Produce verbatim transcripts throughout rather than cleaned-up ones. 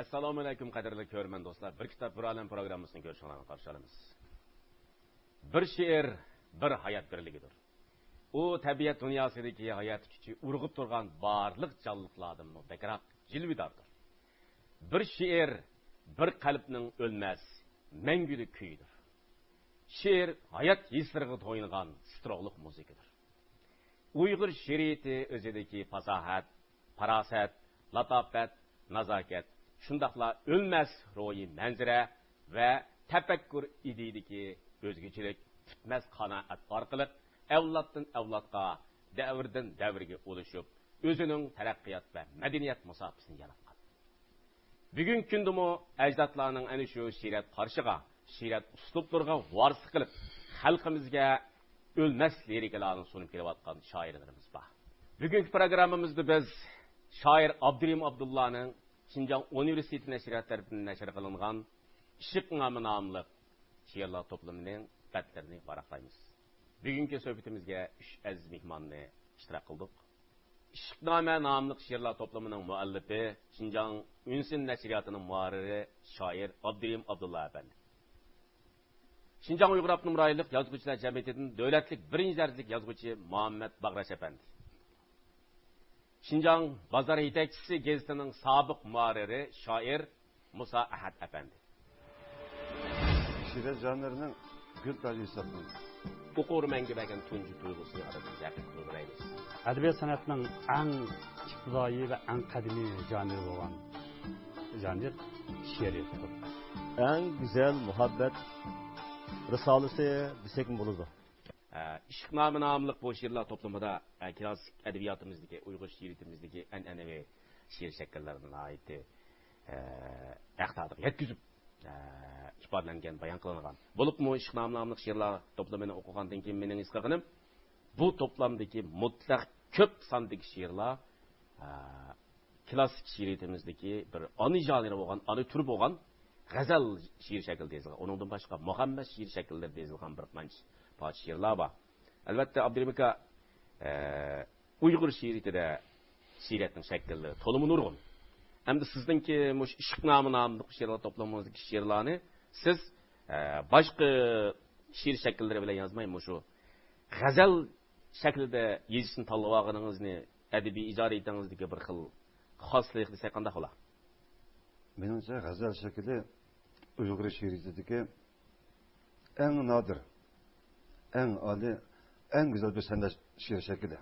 ئەسسالامۇئەلەيكۇم، قەدىرلىك كۆرۈرمەن دوستلار. بىر كىتاب، بىر ئالەم پروگراممىسىنى كۆرۈشۈڭلارنى قارشى ئالىمىز. بىر شېئىر، بىر ھايات بىرلىكىدۇر. ئۇ تەبىئەت دۇنياسىدىكى ھايات كۈچى ئۇرغۇپ تۇرغان بارلىق جانلىقلاردىنمۇ بەكرەك جىلۋىداردۇر. بىر شېئىر، بىر قەلبنىڭ ئۆلمەس، مەڭگۈلۈك كۈيىدۇر. شېئىر ھايات ھېسلىرىغا تويۇنغان تىترەكلىك مۇزىكىدۇر. ئۇيغۇر شېئىرىيىتى ئۆزىدىكى پاساھەت، پاراسەت، لاتاپەت، نازاكەت، شۇنداقلا ئۆلمەس روھىي مەنزىرە ۋە تەپەككۇر ئىدىيىدىكى ئۆزگىچىلىك، پۈتمەس قانائەت ئارقىلىق ئەۋلادتىن ئەۋلادقا، دەۋردىن دەۋرگە ئۇلىشىپ، ئۆزىنىڭ تەرەققىيات ۋە مەدەنىيەت مۇساپىسىنى ياراتقان. بۈگۈنكى كۈندىمۇ ئەجدادلارنىڭ ئەنە شۇ شېئىرىيەت قارىشىغا، شېئىرىيەت ئۇسلۇبلىرىغا ۋارىسلىق قىلىپ، خەلقىمىزگە ئۆلمەس لىرىكىلارنى سۇنۇپ كېلىۋاتقان شائىرلىرىمىز بار. بۈگۈنكى پروگراممىمىزدا بىز شائىر ئابدۇرېھىم ئابدۇللانىڭ شىنجاڭ ئۇنىۋېرسىتېتى نەشرىياتى تەرىپىدىن نەشر قىلىنغان ئىشقنامە ناملىق شېئىرلار توپلىمىنىڭ بەتلىرىنى ۋاراقلايمىز. بۈگۈنكى سۆھبىتىمىزگە ئۈچ ئەزىز مېھماننى ئىشتىراك قىلدۇق. ئىشقنامە ناملىق شېئىرلار توپلىمىنىڭ مۇئەللىپى، شىنجاڭ ئۈنسىن نەشرىياتىنىڭ مۇھەررىرى، شائىر ئابدۇرېھىم ئابدۇللا ئەپەندى. شىنجاڭ ئۇيغۇر ئاپتونوم رايونلۇق يازغۇچىلار جەمئىيىتىدىن دۆلەتلىك بىرىنچى دەرىجىلىك يازغۇچى مۇھەممەد باغراش ئەپەندى. شىنجاڭ بازار يېتەكچىسى گېزىتىنىڭ سابىق مۇھەررىرى، شائىر مۇسا ئەھەت ئەپەندى. شېئىرىيەت ژانىرىنىڭ گۈل تاجى ھېسابلىنىدۇ. ئوقۇرمەنگە بەرگەن تۇنجى تۇيغۇسىنى ئادەتتە ھەقىقىي تۇيغۇلايمىز. ئەدەبىيات سەنئەتنىڭ ئەڭ ئىپتىدائىي ۋە ئەڭ قەدىمىي ژانىرى بولغان ژانىر شېئىرىيەتتۇر. ئەڭ گۈزەل مۇھەببەت رىسالىسى دېسەكمۇ بولىدۇ. ئە، ئىشقنامە ناملىق بۇ شېئىرلار توپلىمىدا، ئە، كلاسسىك ئەدەبىياتىمىزدىكى، ئۇيغۇر شېئىرىيىتىمىزدىكى ئەنئەنىۋى شېئىر شەكىللىرىنى ناھايىتى، ئە، ھەق تاغدىغا يەتكۈزۈپ، ئە، ئىپادىلەنگەن، بايان قىلىنغان. بولۇپمۇ ئىشقنامە ناملىق شېئىرلار توپلىمىنى ئوقۇغاندىن كېيىن مېنىڭ ھېس قىلغىنىم، بۇ توپلامدىكى مۇتلەق كۆپ ساندىكى شېئىرلار، ئە، كلاسسىك شېئىرىيىتىمىزدىكى بىر ئانا ژانىرى بولغان، ئانا تۈرى بولغان غەزەل شېئىر شەكلىدە يېزىلغان. ئۇنىڭدىن باشقا مۇخەممەس شېئىر شەكىللىرىدە يېزىلغان بىر قانچە پارچە شېئىرلار بار. ئەلۋەتتە، ئابدۇرېھىم ئاكا، ئە، ئۇيغۇر شېئىرىيىتىدە شېئىرىيەتنىڭ شەكىللىرى تولىمۇ نۇرغۇن. ئەمدى سىزنىڭكى مۇشۇ ئىشقنامە ناملىق شېئىرلار توپلىمىڭىزدىكى شېئىرلارنى سىز، ئە، باشقا شېئىر شەكىللىرى بىلەن يازماي، مۇشۇ غەزەل شەكلىدە يېزىشنى تاللىۋالغىنىڭىزنى ئەدەبىي ئىجادىيىتىڭىزدىكى بىر خىل خاسلىق دېسەك قانداق بولا؟ مېنىڭچە، غەزەل شەكلى ئۇيغۇر شېئىرىيىتىدىكى ئەڭ نادىر، ئەڭ ئالىي، ئەڭ گۈزەل بىر سەنئەت شېئىر شەكلى.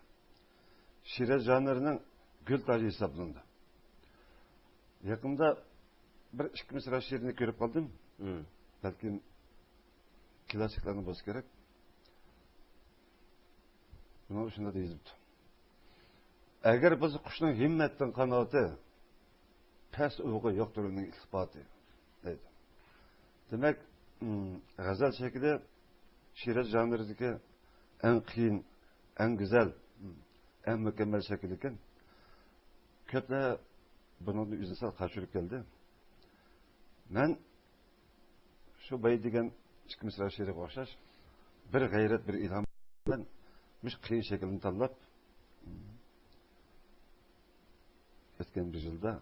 شېئىرىيەت ژانىرىنىڭ گۈل تاجى ھېسابلىنىدۇ. يېقىندا بىر ئىككى مىسرا شېئىرنى كۆرۈپ قالدىم. مم. بەلكىم كلاسسىكلارنىڭ بولسا كېرەك. بۇنىڭدا شۇنداق دېيىلىپتۇ. ئەگەر بولسا قۇشنىڭ ھىممەتتىن قاناتى، پەس ئۇۋىقى يوقتۇر ئۇنىڭ ئىلتىپاتى، دەيدۇ. دېمەك، ئىم، غەزەل شەكلى شېئىرىيەت ژانىرىدىكى ئەڭ قىيىن، ئەڭ گۈزەل، ئىم، ئەڭ مۇكەممەل شەكىل ئىكەن. كۆپلەر بۇنىڭدىن ئۆزىنى سەل قاچۇرۇپ كەلدى. مەن شۇ بايا دېگەن ئىككى مىسرا شېئىرىغا ئوخشاش بىر غەيرەت، بىر ئىلھام بىلەن مۇشۇ قىيىن شەكىلنى تاللاپ، ئۆتكەن بىر يىلدا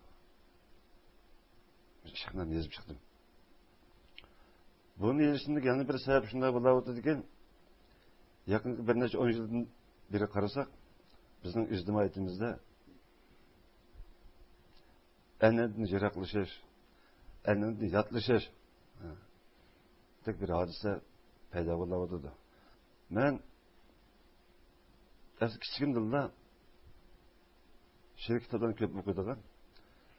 ئىشقنامە يېزىپ چىقتىم. بۇنى يېزىشىمدىكى يەنە بىر سەۋەب شۇنداق بولاۋاتىدىكەن، يېقىنقى بىر نەچچە ئون يىلدىن بېرى قارىساق، بىزنىڭ ئىجتىمائىيىتىمىزدە ئەنئەنىدىن يىراقلىشىش، ئەنئەنىدىن ياتلىشىش، ھە، دەك بىر ھادىسە پەيدا بولاۋاتىدۇ. مەن ئەسلى كىچىكىمدىنلا شېئىر كىتابلارنى كۆپ ئوقۇيدىغان،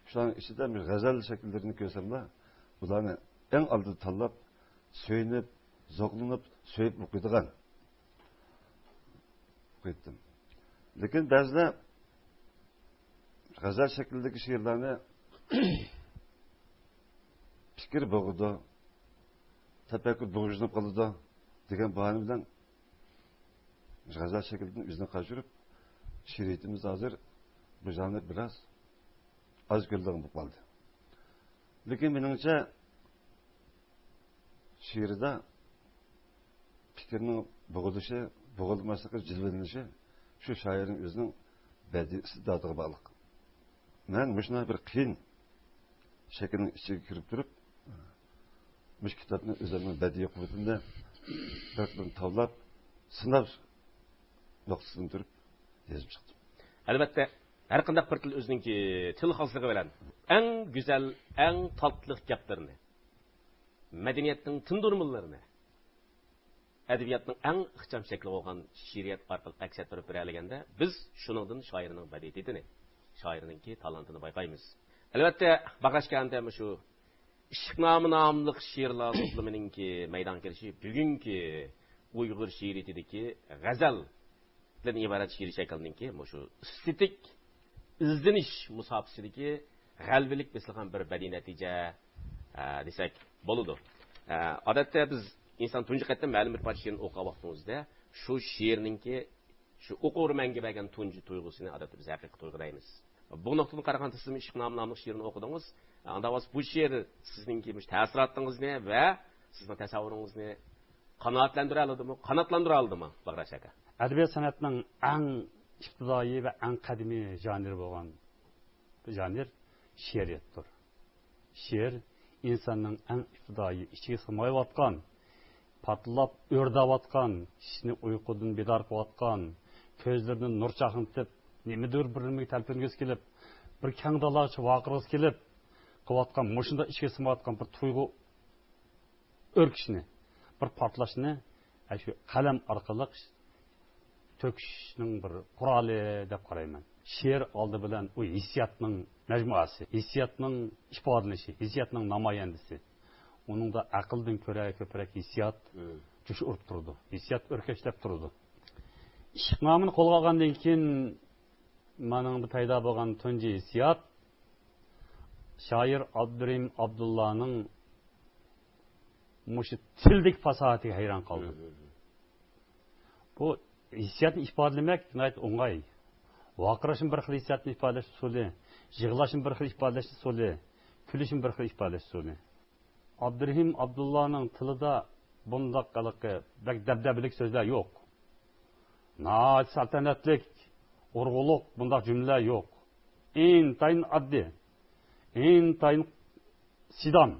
شۇلارنىڭ ئىچىدە بىر غەزەل شەكىللىرىنى كۆرسەملا، بۇلارنى ئەڭ ئالدىدا تاللاپ، سۆيۈنۈپ، زوقلىنىپ، سۆيۈپ ئوقۇيدىغان. ئوقۇيتتىم. لېكىن بەزىلەر غەزەل شەكلىدىكى شېئىرلارنى پىكىر بوغىدۇ، تەپەككۇر بوغۇشلىنىپ قالىدۇ دېگەن باھانە بىلەن غەزەل شەكلىدىن ئۆزىنى قاچۇرۇپ، شېئىرىيىتىمىز ھازىر بۇ ژانىر بىراز ئاز كۆرۈلىدىغان بولۇپ قالدى. لېكىن مېنىڭچە، شېئىردا پىكىرنىڭ بوغۇلۇشى، بوغۇلماسلىقى، جىلۋىلىنىشى شۇ شائىرنىڭ ئۆزىنىڭ بەدىئىي ئىستىداتىغا باغلىق. مەن مۇشۇنداق بىر قىيىن شەكىلنىڭ ئىچىگە كىرىپ تۇرۇپ، مۇشۇ كىتابنى ئۆزۈمنىڭ بەدىئىي قۇۋۋىتىمدە بىر قېتىم تاۋلاپ، سىناش نۇقتىسىدىن تۇرۇپ يېزىپ چىقتىم. ئەلۋەتتە، ھەر قانداق بىر تىل ئۆزىنىڭكى تىل خاسلىقى بىلەن ئەڭ گۈزەل، ئەڭ تاتلىق گەپلىرىنى، مەدەنىيەتنىڭ تىندۇرمىلىرىنى، ئەدەبىياتنىڭ ئەڭ ئىخچام شەكلى بولغان شېئىرىيەت ئارقىلىق ئەكس ئەتتۈرۈپ بېرەلىگەندە، بىز شۇنىڭدىن شائىرنىڭ بەدىئىيىتىنى، شائىرنىڭكى تالانتىنى بايقايمىز. ئەلۋەتتە، باغراش كانتە مۇشۇ ئىشقنامە ناملىق شېئىرلار توپلىمىنىڭكى مەيدانغا كېلىشى بۈگۈنكى ئۇيغۇر شېئىرىيىتىدىكى غەزەلدىن ئىبارەت شېئىر شەكلىنىڭكى مۇشۇ ئېستېتىك ئىزدىنىش مۇساپىسىدىكى غەلىبىلىك بېسىلغان بىر بەدىئىي نەتىجە، ئە، دېسەك بولىدۇ. ئە، ئادەتتە بىز ئىنسان تۇنجى قېتىم مەلۇم بىر پارچە شېئىرنى ئوقۇغان ۋاقتىمىزدا شۇ شېئىرنىڭكى شۇ ئوقۇرمەنگە بەرگەن تۇنجى تۇيغۇسىنى ئادەتتە بىز ھەقىقىي تۇيغۇ دەيمىز. بۇ نۇقتىدىن قارىغاندا، سىزمۇ ئىشقنامە ناملىق شېئىرنى ئوقۇدىڭىز. ئانداق بولسا بۇ شېئىر سىزنىڭكى مۇشۇ تەسىراتىڭىزنى ۋە سىزنىڭ تەسەۋۋۇرىڭىزنى قانائەتلەندۈرەلىدىمۇ، قاناتلاندۇرالىدىمۇ، باغراش ئاكا؟ ئەدەبىيات سەنئەتنىڭ ئەڭ ئىپتىدائىي ۋە ئەڭ قەدىمىي ژانىرى بولغان ژانىر شېئىرىيەتتۇر. شېئىر ئىنساننىڭ ئەڭ ئىپتىدائىي ئىچىگە سىغمايۋاتقان، پارتلاپ ئۆرلەۋاتقان، كىشىنى ئۇيقۇدىن بىدار قىلىۋاتقان، كۆزلىرىدىن نۇر چاقنىتىپ، نېمىدۇر بىر نېمىگە تەلپۈنگۈسى كېلىپ، بىر كەڭ دالاغىچە ۋارقىرىغۇسى كېلىپ قىلىۋاتقان، مۇشۇنداق ئىچىگە سىغمايۋاتقان بىر تۇيغۇ ئۆركىشىنى، بىر پارتلاشنى، ئە، شۇ قەلەم ئارقىلىق تۆكۈشنىڭ بىر قورالى دەپ قارايمەن. شېئىر ئالدى بىلەن ئۇ ھېسسىياتنىڭ مەجمۇئاسى، ھېسسىياتنىڭ ئىپادىلىنىشى، ھېسسىياتنىڭ نامايەندىسى. ئۇنىڭدا ئەقىلدىن كۆرە كۆپرەك ھېسسىيات جۇش ئۇرۇپ تۇرىدۇ، ھېسسىيات ئۆركەشلەپ تۇرىدۇ. ئىشقنامىنى قولغا ئالغاندىن كېيىن مېنىڭدە پەيدا بولغان تۇنجى ھېسسىيات شائىر ئابدۇرېھىم ئابدۇللانىڭ مۇشۇ تىلدىكى پاساھەتىگە ھەيران قالدىم. بۇ ھېسسىياتنى ئىپادىلىمەك ناھايىتى ئوڭاي. ۋارقىراشمۇ بىر خىل ھېسسىياتنى ئىپادىلەش ئۇسۇلى، يىغلاشمۇ بىر خىل ئىپادىلەش ئۇسۇلى، كۈلۈشمۇ بىر خىل ئىپادىلەش ئۇسۇلى. ئابدۇرېھىم ئابدۇللانىڭ تىلىدا بۇنداق ھېلىقى بەك دەبدەبىلىك سۆزلەر يوق. ناھايىتى سەلتەنەتلىك، ئۇرغۇلۇق بۇنداق جۈملىلەر يوق. ئىنتايىن ئاددىي، ئىنتايىن سىدام،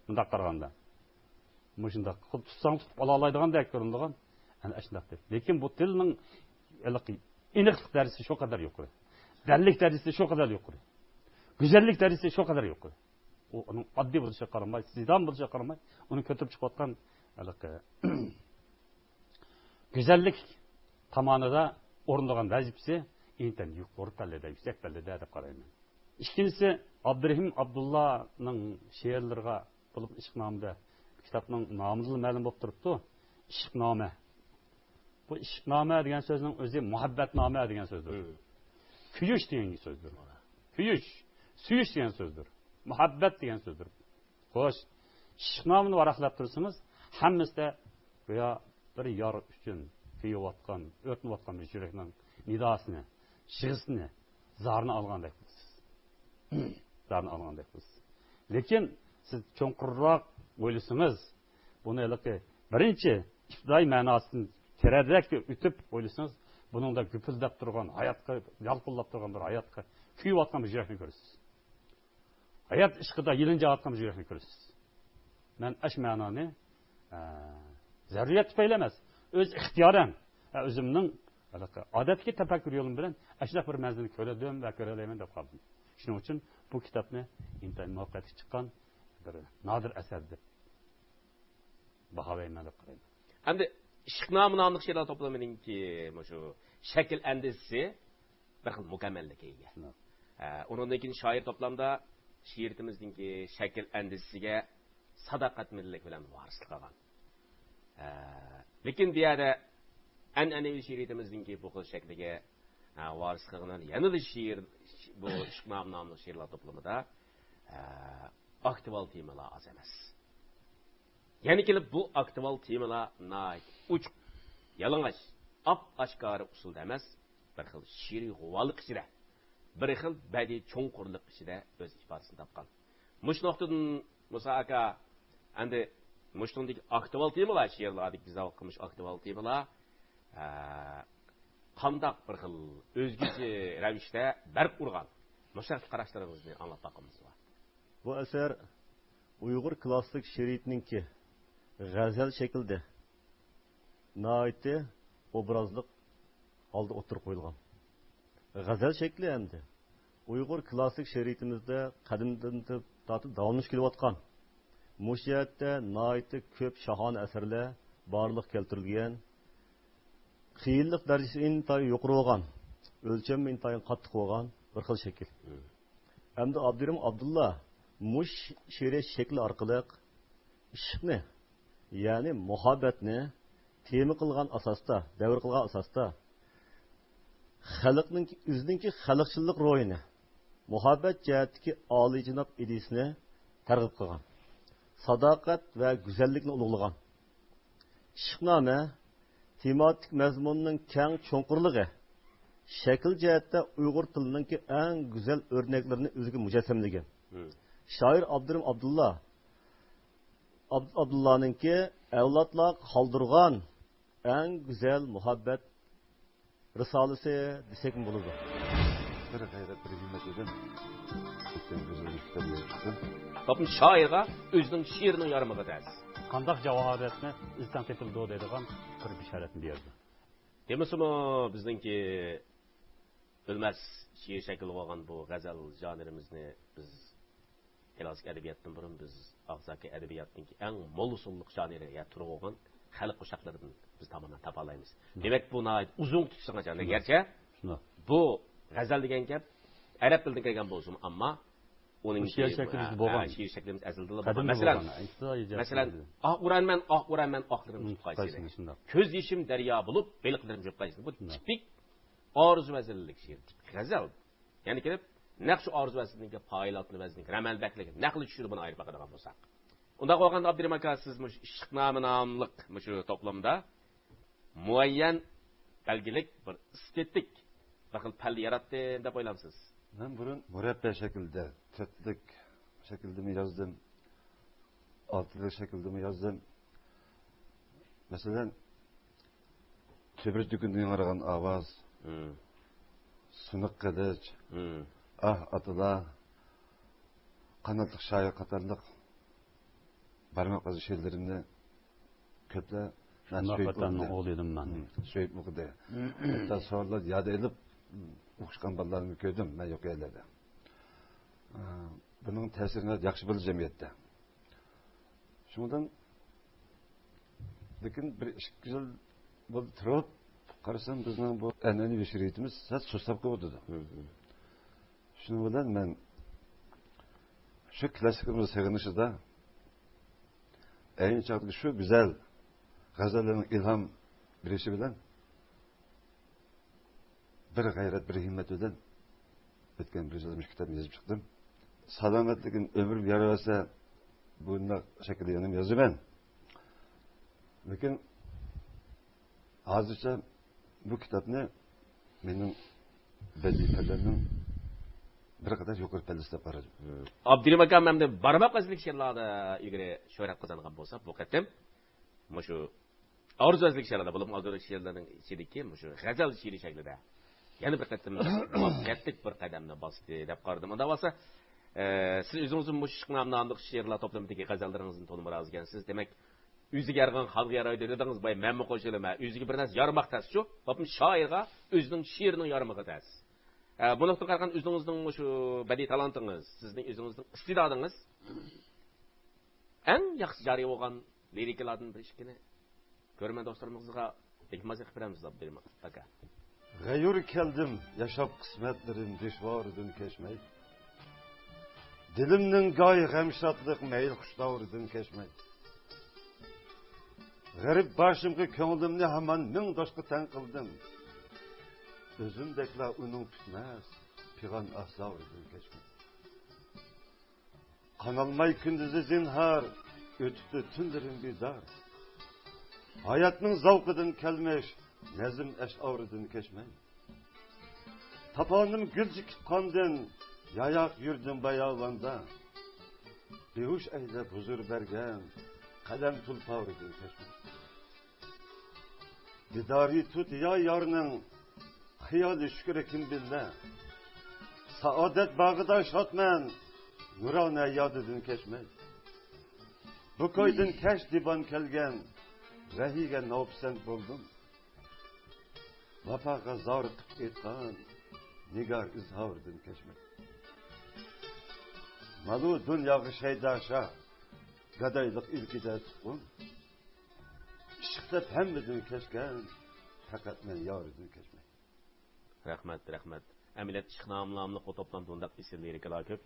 مۇنداق قارىغاندا. مۇشۇنداق خۇددى تۇتساڭ تۇتۇپ ئالالايدىغاندەك كۆرۈنىدىغان، ئەنە ئاشۇنداق دەپ. لېكىن بۇ تىلنىڭ ھېلىقى ئېنىقلىق دەرىجىسى شۇ قەدەر يۇقىرى. دەللىك دەرىجىسى شۇ قەدەر يۇقىرى. گۈزەللىك دەرىجىسى شۇ قەدەر يۇقىرى. ئۇ ئۇنىڭ ئاددىي بولۇشىغا قارىماي، سىدام بولۇشىغا قارىماي، ئۇنى كۆتۈرۈپ چىقىۋاتقان ھېلىقى گۈزەللىك تامانىدا ئورۇندىغان ۋەزىپىسى ئىنتايىن يۇقىرى پەللىدە، يۈكسەك پەللىدە دەپ قارايمەن. ئىككىنچىسى، ئابدۇرېھىم ئابدۇللانىڭ شېئىرلىرىغا بولۇپ ئىشقنامىدە، كىتابنىڭ نامىدىنلا مەلۇم بولۇپ تۇرۇپتۇ، ئىشقنامە. بۇ ئىشقنامە دېگەن سۆزنىڭ ئۆزى مۇھەببەتنامە دېگەن سۆزدۇر. كۆيۈش دېگەن سۆزدۇر. كۆيۈش، سۆيۈش دېگەن سۆزدۇر. مۇھەببەت دېگەن سۆزدۇر. خوش، ئىشقنامىنى ۋاراقلاپ تۇرسىڭىز، ھەممىسىدە گويا بىر يار ئۈچۈن كۆيۈۋاتقان، ئۆرتىنىۋاتقان بىر يۈرەكنىڭ نىداسىنى، يىغىسىنى، زارىنى ئالغاندەك بولىسىز. زارىنى ئالغاندەك بولىسىز. لېكىن سىز چوڭقۇرراق ئويلىسىڭىز، بۇنى ھېلىقى بىرىنچى ئىپتىدائىي مەناسىدىن تېرەرەك ئۆتۈپ ئويلىسىڭىز، بۇنىڭدا گۈپۈلدەپ تۇرغان، ھاياتقا يالقۇنلاپ تۇرغان بىر ھاياتقا كۆيۈۋاتقان بىر يۈرەكنى كۆرىسىز. ھايات ئىشقىدا يېلىنجاۋاتقان بىر يۈرەكنى كۆرىسىز. مەن ئاشۇ مەنانى، ئە، زەرۇرىيەت تۈپەيلى ئەمەس، ئۆز ئىختىيارەن، ئە، ئۆزۈمنىڭ ھېلىقى ئادەتتىكى تەپەككۇر يولۇم بىلەن ئاشۇنداق بىر مەنزىلنى كۆرىدىم ۋە كۆرەلەيمەن دەپ قالدىم. شۇنىڭ ئۈچۈن بۇ كىتابنى ئىنتايىن مۇۋەپپەقىيەتلىك چىققان بىر نادىر ئەسەر دەپ باھالايمەن دەپ قارايمەن. ئەمدى ئىشقنامە ناملىق شېئىرلار توپلىمىنىڭكى مۇشۇ شەكىل ئەندىزىسى بىر خىل مۇكەممەللىككە ئىگە. شۇنداق. ئە، ئۇنىڭدىن كېيىن شائىر توپلامدا شېئىرىيىتىمىزنىڭكى شەكىل ئەندىزىسىگە ساداقەتمەنلىك بىلەن ۋارىسلىق قىلغان. ئە، لېكىن بۇ يەردە ئەنئەنىۋى شېئىرىيىتىمىزنىڭكى بۇ خىل شەكلىگە، ئە، ۋارىسلىق قىلغان يەنىلا شېئىر، بۇ ئىشقنامە ناملىق شېئىرلار توپلىمىدا، ئە، ئاكتۇئال تېمىلار ئاز ئەمەس. يەنە كېلىپ بۇ ئاكتۇئال تېمىلار ناھايىتى ئوچۇق، يالىڭاچ، ئاپئاشكارا ئۇسۇلدا ئەمەس، بىر خىل شېئىرىي غۇۋالىق ئىچىدە، بىر خىل بەدىئىي چوڭقۇرلۇق ئىچىدە ئۆز ئىپادىسىنى تاپقان. مۇشۇ نۇقتىدىن مۇسا ئاكا، ئەمدى مۇشۇنىڭدىكى ئاكتۇئال تېمىلار، شېئىرلاردىكى بىز ھېس قىلمىش ئاكتۇئال تېمىلار، ئە، قانداق بىر خىل ئۆزگىچە رەۋىشتە بەرق ئۇرغان؟ مۇشۇ ھەقتە قاراشلىرىڭىزنى ئاڭلاپ باققىنىمىز بار. بۇ ئەسەر ئۇيغۇر كلاسسىك شېئىرىيىتىنىڭكى غەزەل شەكلىدە ناھايىتى ئوبرازلىق ھالدا ئوتتۇرىغا قويۇلغان. غەزەل شەكلى ئەمدى ئۇيغۇر كلاسسىك شېئىرىيىتىمىزدە قەدىمدىن تارتىپ داۋاملىشىپ كېلىۋاتقان، مۇشۇ جەھەتتە ناھايىتى كۆپ شاھانە ئەسەرلەر بارلىققا كەلتۈرۈلگەن، قىيىنلىق دەرىجىسى ئىنتايىن يۇقىرى بولغان، ئۆلچەممۇ ئىنتايىن قاتتىق بولغان بىر خىل شەكىل. مم. ئەمدى ئابدۇرېھىم ئابدۇللا مۇشۇ شېئىرىيەت شەكلى ئارقىلىق ئىشقنى، يەنى مۇھەببەتنى تېما قىلغان ئاساستا، دەۋر قىلغان ئاساستا، خەلقنىڭ، ئۆزىنىڭكى خەلقچىللىق روھىنى، مۇھەببەت جەھەتتىكى ئالىيجاناب ئىدىيىسىنى تەرغىب قىلغان، ساداقەت ۋە گۈزەللىكنى ئۇلۇغلىغان. ئىشقنامە تېماتىك مەزمۇننىڭ كەڭ چوڭقۇرلۇقى، شەكىل جەھەتتە ئۇيغۇر تىلىنىڭكى ئەڭ گۈزەل ئۆرنەكلىرىنى ئۆزىگە مۇجەسسەملىگەن. مم. شائىر ئابدۇرېھىم ئابدۇللا، ئاب-، ئابدۇللانىڭكى ئەۋلادلارغا قالدۇرغان ئەڭ گۈزەل مۇھەببەت رىسالىسى دېسەكمۇ بولىدۇ. بىر غەيرەت، بىر ھىممەت ئىدىم. ئۆتكەن بىر يىل كىتاب يېزىپ چىقتىم. باپمۇ شائىرغا ئۆزىنىڭ شېئىرىنىڭ يارىمىغى تەس. قانداق جاۋابىيەتنى ئىزدەڭ تېپىلىدۇ دەيدىغان بىر بېشارەتنى بېرىدۇ. دېمىسىمۇ بىزنىڭكى ئۆلمەس شېئىر شەكلىگە بولغان بۇ غەزەل ژانىرىمىزنى بىز كلاسسىك ئەدەبىياتتىن بۇرۇن بىز ئاغزاكى ئەدەبىياتنىڭكى ئەڭ مول ئۇسۇللۇق ژانىرى يا تۈرى بولغان خەلق قوشاقلىرىدىن بىز تامامەن تاپالايمىز. شۇنداق. دېمەك، بۇ ناھايىتى ئۇزۇن تۇتسىڭىز، شۇنداق. گەرچە شۇنداق. بۇ غەزەل دېگەن گەپ ئەرەب تىلىدىن كەلگەن بولسىمۇ، ئەمما ئۇنىڭ بۇ شېئىر شەكلىمىزدە ھە، بولغان. شېئىر شەكلىمىز ئەزەلدىنلا بولغان. قەدىمدە مەسىلەن، بولغان. ئىنتايىن ئىجادىي مەسىلەن، شەكىلدە. ئاھ ئۇرارمەن، ئاھ ئۇرارمەن، ئاھلىرىم مم، تۇتقايسىلى. تۇتقايسىلى، شۇنداق. كۆز يېشىم دەريا بولۇپ، بېلىقلىرىم جۇتقايسىلى. بۇ شۇنداق. تىپىك ئارزۇ ۋەزىنلىك شېئىر، تىپىك غەزەل. يەنە كېلىپ، نەق شۇ ئارزۇ ۋەزىننىڭكى پائىلاتنى ۋەزىننىڭكى رەمەلدەكلىكى نەقلى چۈشىدە بۇنى ئايرىپ باقىدىغان بولساق. ئۇنداق بولغاندا، ئابدۇرېھىم ئاكا، سىز مۇشۇ ئىشقنامە ناملىق مۇشۇ توپلامدا مۇئەييەن بەلگىلىك بىر ئېستېتىك بىر خىل پەللە ياراتتىم دەپ ئويلامسىز؟ مەن بۇرۇن مۇرەببە شەكلىدە، تۆتلۈك شەكلىدىمۇ يازدىم، ئالتىلىك شەكلىدىمۇ يازدىم. مەسىلەن، تۆبرۈك دۈكۈندىن ياڭرىغان ئاۋاز، مم. سۇنۇق قىلىچ، مم. ئاھ ئاتىلار، قاناتلىق شايى قاتارلىق بارماق بەزى شېئىرلىرىمنى كۆپلەر، مەن شۇنداق سۆيۈپ ۋەتەننىڭ ئوقۇدى. ئوغلى ئىدىم مەن. مم. سۆيۈپ ئوقۇدى. ھەتتا سوئاللار ياد ئېلىپ ئوقۇشقان بالىلارنى كۆردۈم مەن يۇقىرى يەرلەردە. ئە، بۇنىڭ تەسىرى ياخشى بولدى جەمئىيەتتە. شۇنىڭدىن، لېكىن بىر ئىككى يىل بولدى تۇرۇپ، قارىسام، بىزنىڭ بۇ ئەنئەنىۋى شېئىرىيىتىمىز سەل سۇسلاپ قېلىۋاتىدۇ. مم. شۇنىڭ بىلەن مەن شۇ كىلاسسىكىمىزنىڭ سېغىنىشىدا، ئەينى چاغدىكى شۇ گۈزەل غەزەللەرنىڭ ئىلھام بېرىشى بىلەن، بىر غەيرەت، بىر ھىممەت بىلەن ئۆتكەن بىر يىلدا مۇشۇ كىتابنى يېزىپ چىقتىم. سالامەتلىكىم، ئۆمرۈم يار بەرسە، بۇنداق شەكىلدە يەنە يازىمەن. لېكىن ھازىرچە بۇ كىتابنى مېنىڭ بەدىئىي پەللەمنىڭ بىر قەدەر يۇقىرى پەللىسى دەپ قارايمەن. ئابدۇرېھىم ئاكام ئەمدى بارماق بەزىلىك شېئىرلاردا ئىلگىرى شۆھرەت قازانغان بولسا، بۇ قېتىم مۇشۇ ئارزۇ ۋەزىرلىك شېئىرلاردا، بولۇپمۇ ئارزۇ ۋەزىرلىك شېئىرلىرىنىڭ ئىچىدىكى مۇشۇ غەزەل شېئىرى شەكلىدە يەنە بىر قېتىم مۇۋەپپەقىيەتلىك بىر قەدەمنى باستى دەپ قارىدىم. ئۇنداق بولسا، ئە، سىز ئۆزىڭىزمۇ مۇشۇ ئىشقنامە ناملىق شېئىرلار توپلىمىدىكى غەزەللىرىڭىزدىن تولىمۇ رازى ئىكەنسىز. دېمەك، ئۆزىگە يارىغان خانغا يارايدۇ دېدىڭىز، باي، مەنمۇ قوشۇلىمەن. ئۆزىگە بىر نەرسە يارىماق تەسچۇ، باپمۇ شائىرغا ئۆزىنىڭ شېئىرىنىڭ يارىمىقى تەس. ئە، بۇ نۇقتىدىن قارىغاندا، ئۆزىڭىزنىڭ مۇشۇ بەدىئىي تالانتىڭىز، سىزنىڭ ئۆزىڭىزنىڭ ئىستېدادىڭىز ئەڭ ياخشى جارى بولغان لىرىكىلاردىن بىر ئىككىنى كۆرۈرمەن دوستلىرىمىزغا ئىلتىماس قىلىپ بېرەمىز، ئابدۇرېھىم ئاكا. غەيۇر كەلدىم، ياشاپ قىسمەتلىرىم دۈشۋارىدىن كەچمەي. دىلىمنىڭ گاھى غەم شادلىق مەيىل خۇش داۋرىدىن كەچمەي. غېرىب باشىمغا كۆڭلۈمنى ھامان مىڭ دوستقا تەڭ قىلدىم. ئۆزۈمدەكلا ئۇنىڭ پۈتمەس پىغان ئاھ زاۋرىدىن كەچمەي. قانالماي كۈندۈزى زىنھار، ئۆتۈپتۇ تۈنلىرىم بىزار. ھاياتنىڭ زەۋقىدىن كەلمىش نەزم ئەشئارىدىن كەچمەي. تاپالدىم گۈلچېكىت قاندىن، ياياق يۈردۈم باياۋاندا. بىھوش ئەيلەپ ھۇزۇر بەرگەن قەلەم تۇلپارىدىن كەچمەي. دىدارى تۇت يا يارنىڭ، خىيالى شۈكرى كىم بىللە. سائادەت باغىدا شادمەن، نۇرانە يادىدىن كەچمەي، بۇ كويدىن كەچ دىبان كەلگەن، رەھىگە ناپىسەنت بولدۇم. ۋاپاغا زار قىپ ئېيتقان، نىگار ئىزھاردىن كەچمەي. مالۇ دۇنياغا شەيدا شاھ، گادايلىق ئىلكىدە تۇتقۇن. ئىشق دەپ ھەممىدىن كەچكەن، پەقەت مەن يارىدىن كەچمەي. رەھمەت، رەھمەت. ئەمەلىيەتتە ئىشق ناملىق بۇ توپلامدا بۇنداق ئېسىل لىرىكىلار كۆپ.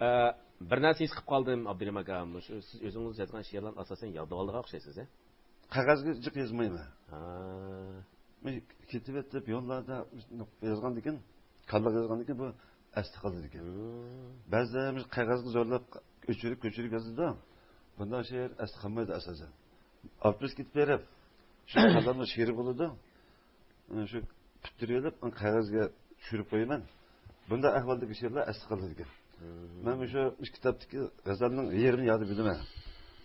ئە، بىر نەرسە ھېس قىلىپ قالدىم، ئابدۇرېھىم ئاكا. مۇشۇ سىز ئۆزىڭىز يازغان شېئىرلارنى ئاساسەن يادلىۋالىدىغان ئوخشايسىز، ھە؟ قەغەزگە جىق يازمايمەن. ھا. مەن كېتىۋېتىپ يوللاردا يازغاندىكىن، كاللىغا يازغاندىكىن بۇ ئەستە قالىدىكەن. مم. بەزىلەر قەغەزگە زورلاپ ئۆچۈرۈپ، كۆچۈرۈپ يازىدۇ. بۇنداق شېئىر ئەستە قالمايدۇ ئاساسەن. ئاپتوبۇس كېتىپ بېرىپ، شۇ كاللامدا شېئىر بولىدۇ. شۇ پۈتتۈرۈۋېلىپ، قەغەزگە چۈشۈرۈپ قويىمەن. بۇنداق ئەھۋالدىكى شېئىرلار ئەستە قالىدىكەن. مم. مەن مۇشۇ ئىككى كىتابتىكى غەزەلنىڭ يېرىمىنى ياد بىلىمەن.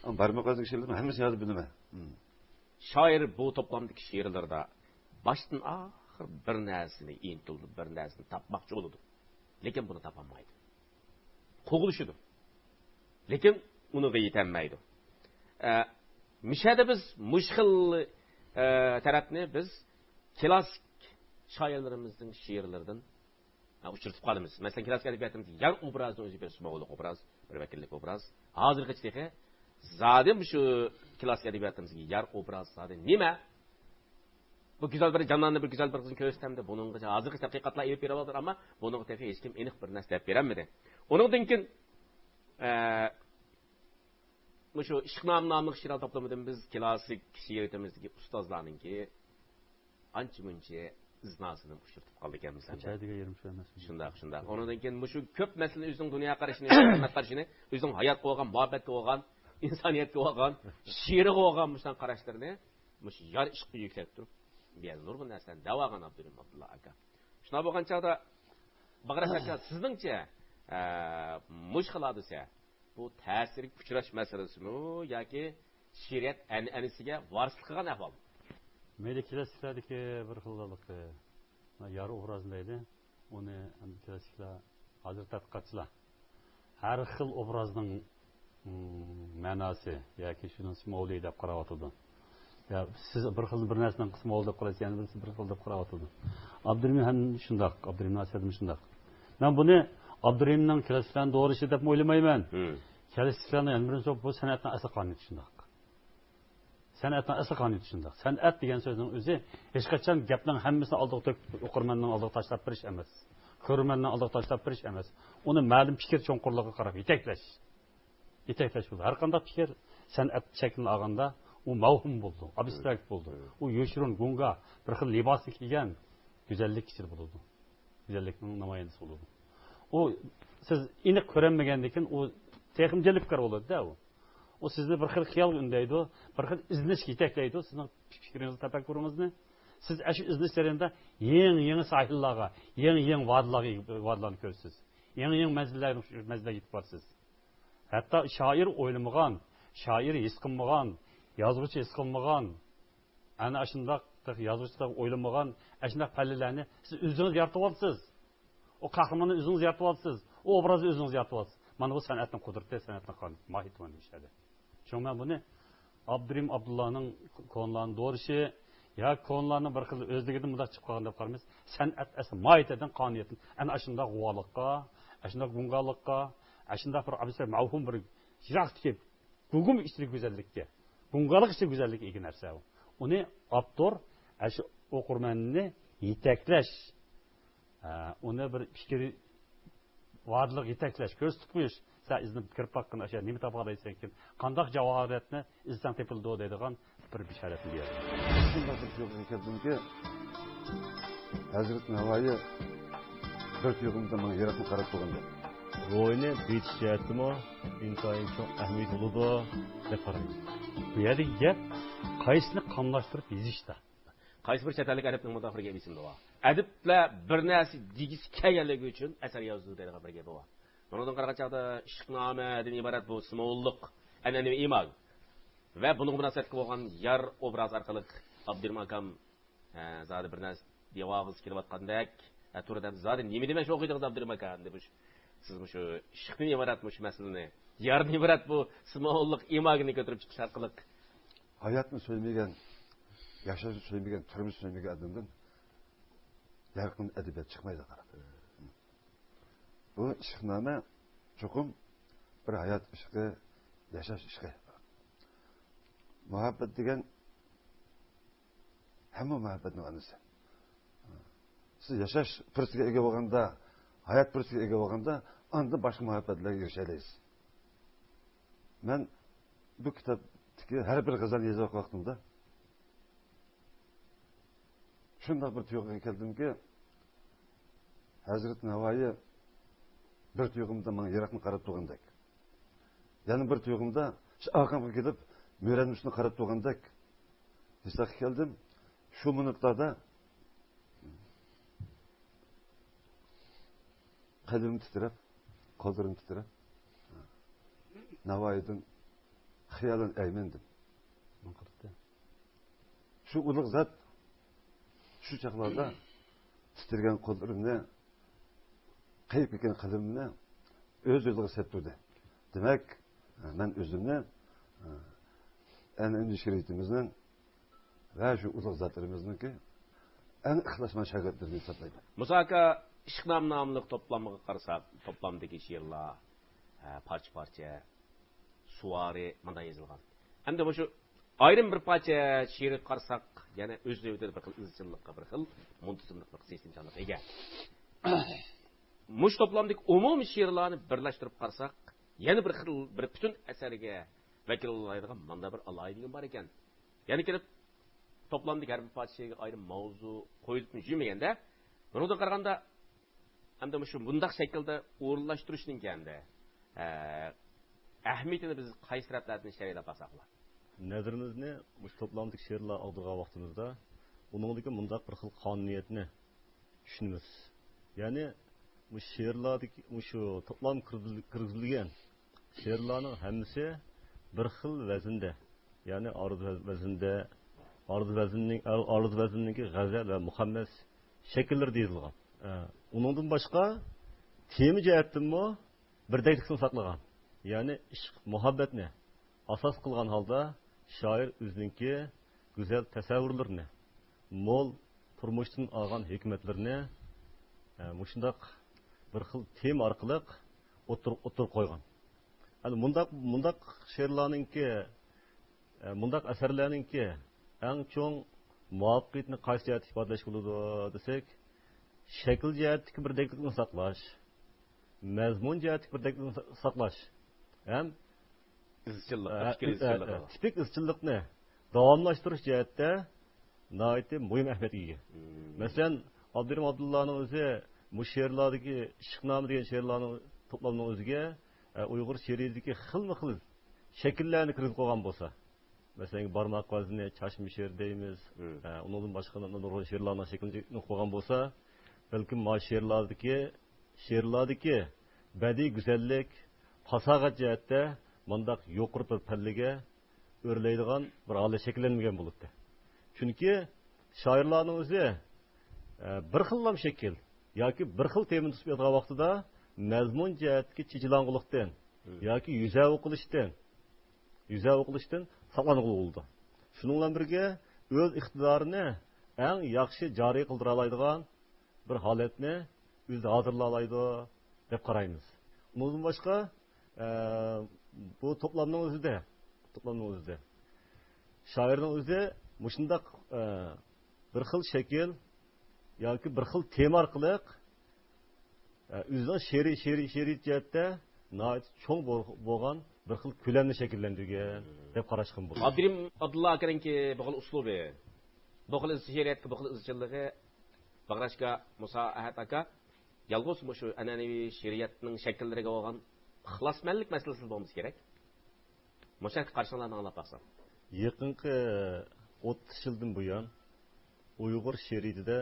ئەمما بارماق ئازدىكى شېئىرلارنىڭ ھەممىسىنى ياد بىلىمەن. مم. شائىر بۇ توپلامدىكى شېئىرلىرىدا باشتىن ئاخىر بىر نەرسىنى ئىنتىلىدۇ، بىر نەرسىنى تاپماقچى بولىدۇ. لېكىن بۇنى تاپالمايدۇ. قوغلىشىدۇ. لېكىن ئۇنىڭغا يېتەلمەيدۇ. ئە، مۇشۇ يەردە بىز مۇشۇ خىل، ئە، تەرەپنى بىز كلاسسىك شائىرلىرىمىزنىڭ شېئىرلىرىدىن، ئە، ئۇچرىتىپ قالىمىز. مەسىلەن، كلاسسىك ئەدەبىياتىمىزدا يار ئوبرازىنىڭ ئۆزى بىر سىمۋوللۇق ئوبراز، بىر ۋەكىللىك ئوبراز. ھازىرغىچە تېخى زادى مۇشۇ كلاسسىك ئەدەبىياتىمىزدىكى يار ئوبرازى زادى نېمە؟ بۇ گۈزەل بىر جاناننى بىر گۈزەل بىر قىزنى كۆرسىتەمدۇ، بۇنىڭغىچە ھازىرغىچە تەتقىقاتلار ئېلىپ بېرىۋاتىدۇ، ئەمما بۇنىڭغا تېخى ھېچكىم ئېنىق بىر نەرسە دەپ بېرەلمىدى. ئۇنىڭدىن كېيىن، ئە، مۇشۇ ئىشق نامى ناملىق شېئىرلار توپلىمىدىن بىز كلاسسىك شېئىرىيىتىمىزدىكى ئۇستازلارنىڭكى ئانچە مۇنچە ئىزناسىنى ئۇچرىتىپ قالدىكەنمىز ئەمدى. شۇنداق، شۇنداق. ئۇنىڭدىن كېيىن مۇشۇ كۆپ مەسىلىنى ئۆزىنىڭ دۇنيا قارىشىنى، قىممەت قارىشىنى، ئۆزىنىڭ ھاياتقا بولغان، مۇھەببەتكە بولغان، ئىنسانىيەتكە بولغان، شېئىرغا بولغان مۇشۇنداق قاراشلىرىنى مۇشۇ يار ئىشقا يۈكلەپ تۇرۇپ، بۇ يەردە نۇرغۇن نەرسىلەرنى دەۋالغان ئابدۇرېھىم ئابدۇللا ئاكا. شۇنداق بولغان چاغدا، باغرەش ئاكا، سىزنىڭچە، ئە، مۇشۇ خىل ھادىسە، بۇ تەسىرگە ئۇچراش مەسىلىسىمۇ ياكى شېئىرىيەت ئەنئەنىسىگە ۋارىسلىق قىلغان ئەھۋال؟ مەيلى كلاسسىكلاردىكى بىر خىل، يار ئوبرازى دەيلى. ئۇنى ئەمدى كلاسسىكلار، ھازىر تەتقىقاتچىلار ھەر خىل ئوبرازنىڭ، مم، مەناسى ياكى شۇنىڭ سىمۋولى دەپ قاراۋاتىدۇ. يا سىز بىر خىل بىر نەرسىنىڭ سىمۋولى دەپ قارايسىز، يەنە بىرسى بىر خىل دەپ قاراۋاتىدۇ. ئابدۇرېھىم ھەم شۇنداق، ئابدۇرېھىم ناسىر ھەم شۇنداق. مەن بۇنى ئابدۇرېھىمنىڭ كلاسسىكلارنى دورىشى دەپمۇ ئويلىمايمەن. مم. كلاسسىكلارنىڭ يەنە بىرىنچى بۇ سەنئەتنىڭ ئەسلى قانۇنىيىتى شۇنداق. سەنئەتنىڭ ئەسلى قانۇنىيىتى شۇنداق. سەنئەت دېگەن سۆزنىڭ ئۆزى ھېچقاچان گەپنىڭ ھەممىسىنى ئالدىغا تۆكۈپ، ئوقۇرمەننىڭ ئالدىغا تاشلاپ بېرىش ئەمەس. كۆرۈرمەننىڭ ئالدىغا تاشلاپ بېرىش ئەمەس. ئۇنى مەلۇم پىكىر چوڭقۇرلۇقىغا قاراپ يېتەكلەش. يېتەكلەش بولىدۇ. ھەر قانداق پىكىر سەنئەت شەكلىنى ئالغاندا، ئۇ مەۋھۇم بولىدۇ، ئابستراكت بولىدۇ. مم. ئۇ يوشۇرۇن، گۇڭگا، بىر خىل لىباسنى كىيگەن گۈزەللىك ئىچىدە بولىدۇ. گۈزەللىكنىڭ نامايەندىسى بولىدۇ. ئۇ سىز ئېنىق كۆرەلمىگەندىن كېيىن ئۇ تېخىمۇ جەلپكار بولىدۇ-دە ئۇ. ئۇ سىزنى بىر خىل خىيالغا ئۈندەيدۇ، بىر خىل ئىزدىنىشكە يېتەكلەيدۇ سىزنىڭ پىكرىڭىزنى، تەپەككۇرىڭىزنى. سىز ئاشۇ ئىزدىنىش جەريانىدا يېڭى، يېڭى ساھىللارغا، يېڭى، يېڭى ۋادىلارغا، ۋادىلارنى كۆرىسىز. يېڭى، يېڭى مەنزىللەرگە، مەنزىللەرگە يېتىپ بارىسىز. ھەتتا شائىر ئويلىمىغان، شائىر ھېس قىلمىغان، يازغۇچى ھېس قىلمىغان، ئەنە ئاشۇنداق يازغۇچى ئويلىمىغان ئاشۇنداق پەللىلەرنى سىز ئۆزىڭىز يارىتىۋالىسىز. ئۇ قەھرىماننى ئۆزىڭىز يارىتىۋالىسىز. ئۇ ئوبرازنى ئۆزىڭىز يارىتىۋالىسىز. مانا بۇ سەنئەتنىڭ قۇدرىتى، سەنئەتنىڭ قانۇنىيىتى، ماھىيىتى مانا شۇ يەردە. شۇڭا مەن بۇنى ئابدۇرېھىم ئابدۇللانىڭ كونىلارنى دورىشى ياكى كونىلارنىڭ بىر خىل ئۆزلۈكىدىن مۇنداق چىقىپ قالغان دەپ قارىمايمىز. سەنئەت ئەسلى ماھىيىتىدىن، قانۇنىيىتىدىن ئەنە ئاشۇنداق غۇۋالىققا، ئاشۇنداق گۇڭگالىققا، ئاشۇنداق بىر ئابستراكت مەۋھۇم بىر يىراقتىكى گۇگۇم ئىچىدىكى گۈزەللىككە، گۇڭگالىق ئىچىدىكى گۈزەللىككە ئىگە نەرسە ئۇ. ئۇنى ئاپتور ئاشۇ ئوقۇرمەننى يېتەكلەش، ئە، ئۇنى بىر پىكىر ۋادىلىق يېتەكلەش، كۆرسىتىپ قويۇش. سەن ئىزدىنىپ كىرىپ باققىن، ئاشۇ يەردە نېمە تاپالايسەن ئىكەن، قانداق جاۋھارىيەتنى ئىزدىسەڭ تېپىلىدۇ دەيدىغان بىر بېشارەتنى بېرىدۇ. شۇنداق بىر تۇيغۇغا كەلدىمكى، ھەزرىتى ناۋايى بىر تۇيغۇمدا ماڭا يىراقنى قاراپ تۇرغاندەك. روھىنى بېيىتىش جەھەتتىمۇ ئىنتايىن چوڭ ئەھمىيىتى بولىدۇ دەپ قارايمەن. بۇ يەردىكى گەپ قايسىنى قاملاشتۇرۇپ يېزىشتا. قايسى بىر چەت ئەللىك ئەدىبنىڭ مۇنداق بىر گەپ ئېسىمدە بار. ئەدىبلەر بىر نەرسە دېگۈسى كەلگەنلىكى ئۈچۈن ئەسەر يازىدۇ دەيدىغان بىر گېپى بار. بۇنىڭدىن قارىغان چاغدا ئىشقنامەدىن ئىبارەت بۇ سىمۋوللۇق ئەنئەنىۋى ئېمال. ۋە بۇنىڭغا مۇناسىۋەتلىك بولغان يار ئوبرازى ئارقىلىق ئابدۇرېھىم ئاكام، ھە، زادى بىر نەرسە دېيىۋالغۇسى كېلىۋاتقاندەك، ھە، تۇرىدۇ ئەمدى زادى نېمە دېمەكچى بولغىيدىڭىز ئابدۇرېھىم ئاكا؟ ئەمدى مۇشۇ سىز مۇشۇ ئىشقتىن ئىبارەت مۇشۇ مەسىلىنى، ياردىن ئىبارەت بۇ سىمۋوللۇق ئىماگىنى كۆتۈرۈپ چىقىش ئارقىلىق. ھاياتنى سۆيمىگەن، ياشاشنى سۆيمىگەن، تۈرمىنى سۆيمىگەن ئادەمدىن يارقىن ئەدەبىيات چىقمايدۇ، قاراڭ. بۇ ئىشقنامە چوقۇم بىر ھايات ئىشقى، ياشاش ئىشقى. مۇھەببەت دېگەن ھەممە مۇھەببەتنىڭ ئانىسى. سىز ياشاش پۇرسىتىگە ئىگە بولغاندا، ھايات پۇرسىتىگە ئىگە بولغاندا، ئاندىن باشقا مۇھەببەتلەرگە ئېرىشەلەيسىز. مەن بۇ كىتابتىكى ھەر بىر غەزەلنى يېزىۋاتقان ۋاقتىمدا شۇنداق بىر تۇيغۇغا كەلدىمكى، ھەزرىتى ناۋايى بىر تۇيغۇمدا ماڭا يىراقنى قاراپ تۇرغاندەك، يەنە بىر تۇيغۇمدا شۇ ئارقامغا كېلىپ مۆرەنمىشنى قاراپ تۇرغاندەك ھېسلەتكە كەلدىم. شۇ مىنۇتلاردا قەلبىم تىترەپ، قوللىرىم تىترەپ، ناۋايىدىن خىيالەن ئەيمەندىم. شۇ ئۇلۇغ زات شۇ چاغلاردا تىترىگەن قوللىرىمنى، قېيىپ كەتكەن قەلبىمنى ئۆز يولىغا سەپ تۇردى. دېمەك، مەن ئۆزۈمنى ئەنئەنىۋى شېرىئىتىمىزنىڭ ۋە شۇ ئۇلۇغ زاتلىرىمىزنىڭكى ئەڭ ئىخلاسمەن شاگىرتلىرىدىن ھېسابلايمەن. مۇسا ئاكا، ئىشقنامە ناملىق توپلامغا قارىساق، توپلامدىكى شېئىرلار، ھە، پارچە-پارچە، سۇۋارى مانداق يېزىلغان. ئەمدى مۇشۇ ئايرىم بىر پارچە شېئىرگە قارىساق، يەنە ئۆز نۆۋىتىدە بىر خىل ئىزچىللىققا، بىر خىل مۇنتىزىملىق، بىر خىل سىستېمىچانلىققا ئىگە. مۇشۇ توپلامدىكى ئومۇمىي شېئىرلارنى بىرلەشتۈرۈپ قارىساق، يەنە بىر خىل، بىر پۈتۈن ئەسەرگە ۋەكىل بولالايدىغان مانداق بىر ئالاھىدىلىكى بار ئىكەن. يەنە كېلىپ، توپلامدىكى ھەر بىر پارچە شېئىرگە ئايرىم ماۋزۇ قويۇلۇپمۇ يۈرمىگەندە، بۇنىڭدىن قارىغاندا، ئەمدى مۇشۇ بۇنداق شەكىلدە ئورۇنلاشتۇرۇشنىڭ كەندە، ئە، ئەھمىيىتىنى بىز قايسى تەرەپلەردىن شەرھلەپ باقساق بولار؟ نەزىرىمىزنى مۇشۇ توپلامدىكى شېئىرلار ئاغدۇرغان ۋاقتىمىزدا، ئۇنىڭدىكى مۇنداق بىر خىل قانۇنىيەتنى چۈشىنىمىز. يەنى، مۇشۇ شېئىرلاردىكى، مۇشۇ توپلام كىرگۈزۈل-، كىرگۈزۈلگەن شېئىرلارنىڭ ھەممىسى بىر خىل ۋەزىندە، يەنى ئارۇز ۋەز-، ۋەزىندە، ئارۇز ۋەزىننىڭ، ئارۇز ۋەزىننىڭكى غەزەل ۋە مۇخەممەس شەكىللىرىدە يېزىلغان. ئە، ئۇنىڭدىن باشقا تېما جەھەتتىنمۇ بىردەكلىكنى ساقلىغان. يەنى ئىشق، مۇھەببەتنى ئاساس قىلغان ھالدا شائىر ئۆزىنىڭكى گۈزەل تەسەۋۋۇرلىرىنى، مول تۇرمۇشتىن ئالغان ھېكمەتلىرىنى، ئە، مۇشۇنداق بىر خىل تېما ئارقىلىق ئوتتۇرا، ئوتتۇرىغا قويغان. ئەنە مۇنداق، مۇنداق شېئىرلارنىڭكى، ئە، مۇنداق ئەسەرلەرنىڭكى ئەڭ چوڭ مۇۋەپپەقىيىتىنى قايسى جەھەتتە ئىپادىلەشكە بولىدۇ دېسەك، شەكىل جەھەتتىكى بىردەكلىكنى ساقلاش، مەزمۇن جەھەتتىكى بىردەكلىكنى سا-، ساقلاش ھەم ئىزچىللىق، ئە، پىكىر ئە، ئىزچىللىقى. ئە، تىپىك ئىزچىللىقنى داۋاملاشتۇرۇش جەھەتتە ناھايىتى مۇھىم ئەھمىيەتكە ئىگە. مم. مەسىلەن، ئابدۇرېھىم ئابدۇللانىڭ ئۆزى مۇشۇ شېئىرلاردىكى ئىشقنامە دېگەن شېئىرلارنىڭ توپلامىنىڭ ئۆزىگە، ئە، ئۇيغۇر شېئىرىيىتىدىكى خىلمۇ خىل شەكىللەرنى كىرگۈزۈپ قويغان بولسا، مەسىلەن، بارماق ۋەزنى، چاچما شېئىر دەيمىز. مم. ئە، ئۇنىڭدىن باشقا نۇرغۇن شېئىرلارنىڭ شەكلىنى قويغان بولسا، بەلكىم ما شېئىرلاردىكى، شېئىرلاردىكى بەدىئىي گۈزەللىك، پاساھەت جەھەتتە مۇنداق يۇقىرى بىر پەللىگە ئۆرلەيدىغان بىر ھالەت شەكىللەنمىگەن بولاتتى. چۈنكى شائىرلارنىڭ ئۆزى، ئە، بىر خىللام شەكىل ياكى بىر خىل تېمىنى تۇتۇپ ياتقان ۋاقتىدا مەزمۇن جەھەتتىكى چېچىلاڭغۇلۇقتىن مم. ياكى يۈزەۋۇ قىلىشتىن، يۈزەۋۇ قىلىشتىن ساقلانغىلى بولىدۇ. شۇنىڭ بىلەن بىرگە ئۆز ئىقتىدارىنى ئەڭ ياخشى جارى قىلدۇرالايدىغان بىر ھالەتنى ئۆزى ھازىرلالايدۇ دەپ قارايمىز. ئۇنىڭدىن باشقا، ئە، بۇ توپلامنىڭ ئۆزىدە، توپلامنىڭ ئۆزىدە شائىرنىڭ ئۆزى مۇشۇنداق، ئە، بىر خىل شەكىل ياكى بىر خىل تېما ئارقىلىق، ئە، ئۆزىنىڭ شېئىرىي، شېئىرىي، شېئىرىيەت جەھەتتە ناھايىتى چوڭ بول-، بولغان بىر خىل كۆلەمنى شەكىللەندۈرگەن دەپ قاراشقىمۇ بولىدۇ. ئابدۇرېھىم ئابدۇللا ئاكىنىڭكى بۇ خىل ئۇسلۇبى، بۇ خىل ئىز-، شېئىرىيەتكە بۇ خىل ئىزچىللىقى، باغراشكا مۇسا ئەھەت ئاكا، يالغۇز مۇشۇ ئەنئەنىۋى شېئىرىيەتنىڭ شەكىللىرىگە بولغان ئىخلاسمەنلىك مەسىلىسىدە بولمىسا كېرەك. مۇشۇ ھەقتە قارىشىڭلارنى ئاڭلاپ باقسام. يېقىنقى ئوتتۇز يىلدىن بۇيان ئۇيغۇر شېئىرىيىتىدە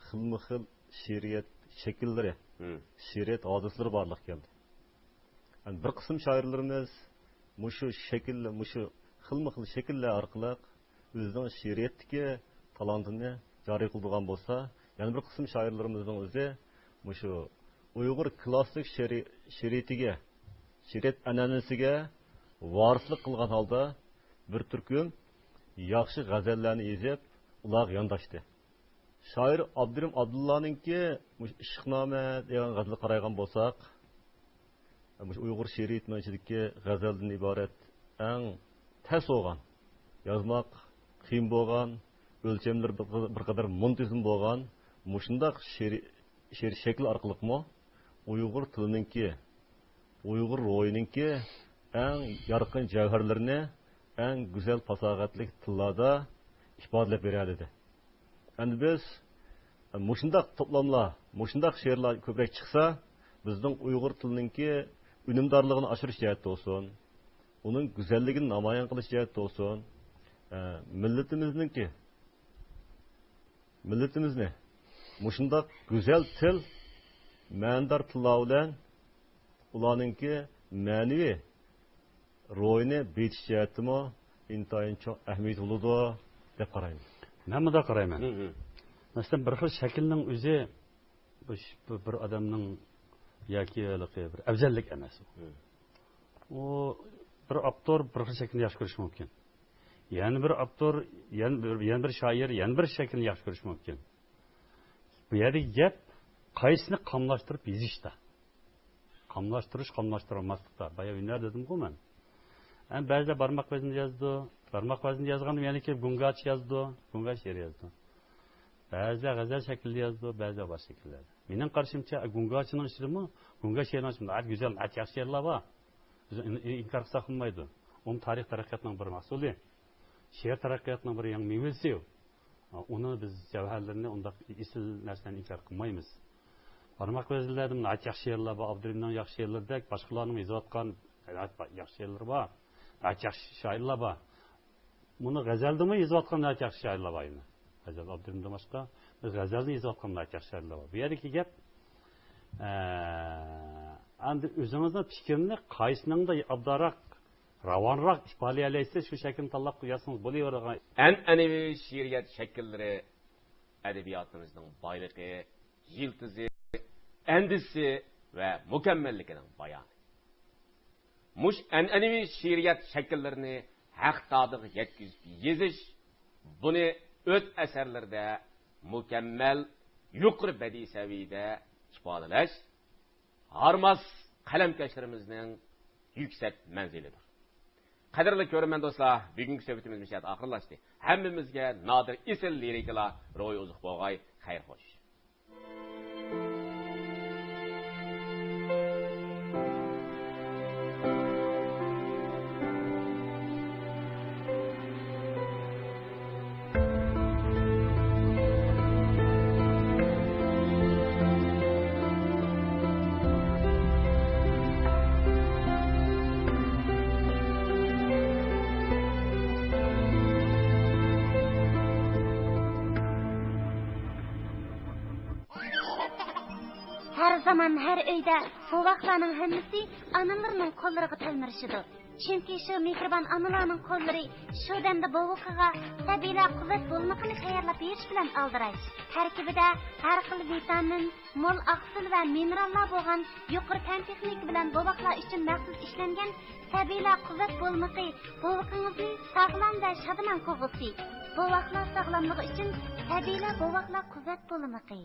خىلمۇ خىل شېئىرىيەت شەكىللىرى، مم. شېئىرىيەت ھادىسىلىرى بارلىققا كەلدى. يەنى بىر قىسىم شائىرلىرىمىز مۇشۇ شەكىل، مۇشۇ خىلمۇ خىل شەكىللەر ئارقىلىق ئۆزىنىڭ شېئىرىيەتتىكى تالانتىنى جارى قىلدۇرغان بولسا، يەنە بىر قىسىم شائىرلىرىمىزنىڭ ئۆزى مۇشۇ ئۇيغۇر كلاسسىك شېئىرى-، شېئىرىيىتىگە، شېئىرىيەت ئەنئەنىسىگە ۋارىسلىق قىلغان ھالدا بىر تۈركۈم ياخشى غەزەللەرنى يېزىپ، ئۇلارغا يانداشتى. شائىر ئابدۇرېھىم ئابدۇللانىڭكى مۇشۇ ئىشقنامە دېگەن غەزىلىگە قارايدىغان بولساق، مۇشۇ ئۇيغۇر شېئىرىيىتىنىڭ ئىچىدىكى غەزەلدىن ئىبارەت ئەڭ تەس بولغان، يازماق قىيىن بولغان، ئۆلچەملىرى بىر، بىر قەدەر مۇنتىزىم بولغان مۇشۇنداق شېئىر، شېئىر شەكلى ئارقىلىقمۇ ئۇيغۇر تىلىنىڭكى، ئۇيغۇر روھىنىڭكى ئەڭ يارقىن جەۋھەرلىرىنى ئەڭ گۈزەل پاساھەتلىك تىللاردا ئىپادىلەپ بېرەلىدى. ئەمدى بىز مۇشۇنداق توپلاملار، مۇشۇنداق شېئىرلار كۆپرەك چىقسا، بىزنىڭ ئۇيغۇر تىلىنىڭكى ئۈنۈمدارلىقىنى ئاشۇرۇش جەھەتتە بولسۇن، ئۇنىڭ گۈزەللىكىنى نامايان قىلىش جەھەتتە بولسۇن، ئە، مىللىتىمىزنىڭكى، مىللىتىمىزنى مۇشۇنداق گۈزەل تىل، مەنىدار تىللار بىلەن ئۇلارنىڭكى مەنىۋى روھىنى بېيىتىش جەھەتتىمۇ ئىنتايىن چوڭ ئەھمىيىتى بولىدۇ دەپ قارايمەن. مەن مۇنداق قارايمەن. مەسىلەن، بىر خىل شەكىلنىڭ ئۆزى بۇ ش-، بۇ بىر ئادەمنىڭ ياكى ھېلىقى بىر ئەۋزەللىك ئەمەس. ئۇ بىر ئاپتور بىر خىل شەكىلنى ياخشى كۆرۈشى مۇمكىن. يەنە بىر ئاپتور، يەنە بىر، يەنە بىر شائىر يەنە بىر شەكىلنى ياخشى كۆرۈشى مۇمكىن. بۇ يەردىكى گەپ قايسىنى قاملاشتۇرۇپ يېزىشتا. قاملاشتۇرۇش، قاملاشتۇرالماسلىقتا. بايا ھۈنەر دېدىمغۇ مەن. ئەمما بەزىلەر بارماق ۋەزنىدە يازىدۇ. بارماق ۋەزنىدە يازغاندا يەنە كېلىپ گۇڭگاچ يازىدۇ. گۇڭگاچ شېئىر يازىدۇ. بەزىلەر غەزەل شەكلىدە يازىدۇ، بەزىلەر باشقا شەكىللەردە. مېنىڭ قارىشىمچە، گۇڭگاچىنىڭ ئىچىدىمۇ، گۇڭگاچ شېئىرنىڭ ئىچىدە ناھايىتى گۈزەل، ناھايىتى ياخشى شېئىرلار بار. بىز ئىن-، ئىنكار قىلساق بولمايدۇ. ئۇمۇ تارىخ تەرەققىياتنىڭ بىر مەھسۇلى. شېئىر تەرەققىياتنىڭ بىر يېڭى مېۋىسى. ئۇنى بىز جەۋھەرلىرىنى ئۇنداق ئېسىل نەرسىلەرنى ئىنكار قىلمايمىز. بارماق ۋەزىنلەردىمۇ ناھايىتى ياخشى شېئىرلار بار. ئابدۇرېھىمنىڭ ياخشى شېئىرلىرىدەك باشقىلارنىڭ يېزىۋاتقان ناھايىتى ياخشى شېئىرلىرى بار. ناھايىتى ياخشى شائىرلار بار. بۇنى غەزەلدىمۇ يېزىۋاتقان ناھايىتى ياخشى شائىرلار بار يەنە. غەزەل ئابدۇرېھىمدىن باشقا، غەزەلنى يېزىۋاتقان ناھايىتى ياخشى شائىرلار بار. بۇ يەردىكى گەپ، ئە، ئەمدى ئۆزىڭىزنىڭ پىكرىنى قايسىنىڭدا ئابدارراق، راۋانراق ئىپادىلىيەلەيسىز، شۇ شەكىلنى تاللاپ يازسىڭىز بولۇۋېرىدىغان. ئەنئەنىۋى شېئىرىيەت شەكىللىرى ئەدەبىياتىمىزنىڭ بايلىقى، يىلتىزى، ئەندىزىسى ۋە مۇكەممەللىكىنىڭ بايانى. مۇشۇ ئەنئەنىۋى شېئىرىيەت شەكىللىرىنى ھەق تادىغا يەتكۈزۈپ يېزىش، بۇنى ئۆز ئەسەرلىرىدە مۇكەممەل، يۇقىرى بەدىئىي سەۋىيەدە ئىپادىلەش ھارماس قەلەمكەشلىرىمىزنىڭ يۈكسەك مەنزىلىدۇر. قەدىرلىك كۆرۈرمەن دوستلار، بۈگۈنكى سۆھبىتىمىز مۇشۇ يەردە ئاخىرلاشتى. ھەممىمىزگە نادىر ئېسىل لىرىكىلار روھى ئوزۇق بولغاي، خەير خوش. ھەر زامان، ھەر ئۆيدە بوۋاقلارنىڭ ھەممىسى ئانىلىرىنىڭ قوللىرىغا تەلمۈرۈشىدۇ. چۈنكى شۇ مېھرىبان ئانىلارنىڭ قوللىرى شۇ دەمدە بوۋىقىغا تەبىئىيلا قۇۋۋەت بولمىقىنى تەييارلاپ بېرىش بىلەن ئالدىراش. تەركىبىدە ھەر خىل ۋىتامىن، مول ئاقسىل ۋە مىنېراللار بولغان يۇقىرى پەن تېخنىكا بىلەن بوۋاقلار ئۈچۈن مەخسۇس ئىشلەنگەن تەبىئىيلا قۇۋۋەت بولمىقى بوۋىقىڭىزنى ساغلام ۋە شادىمان قىلغۇسى. بوۋاقلار ساغلاملىقى ئۈچۈن تەبىئىيلا بوۋاقلار قۇۋۋەت بولمىقى.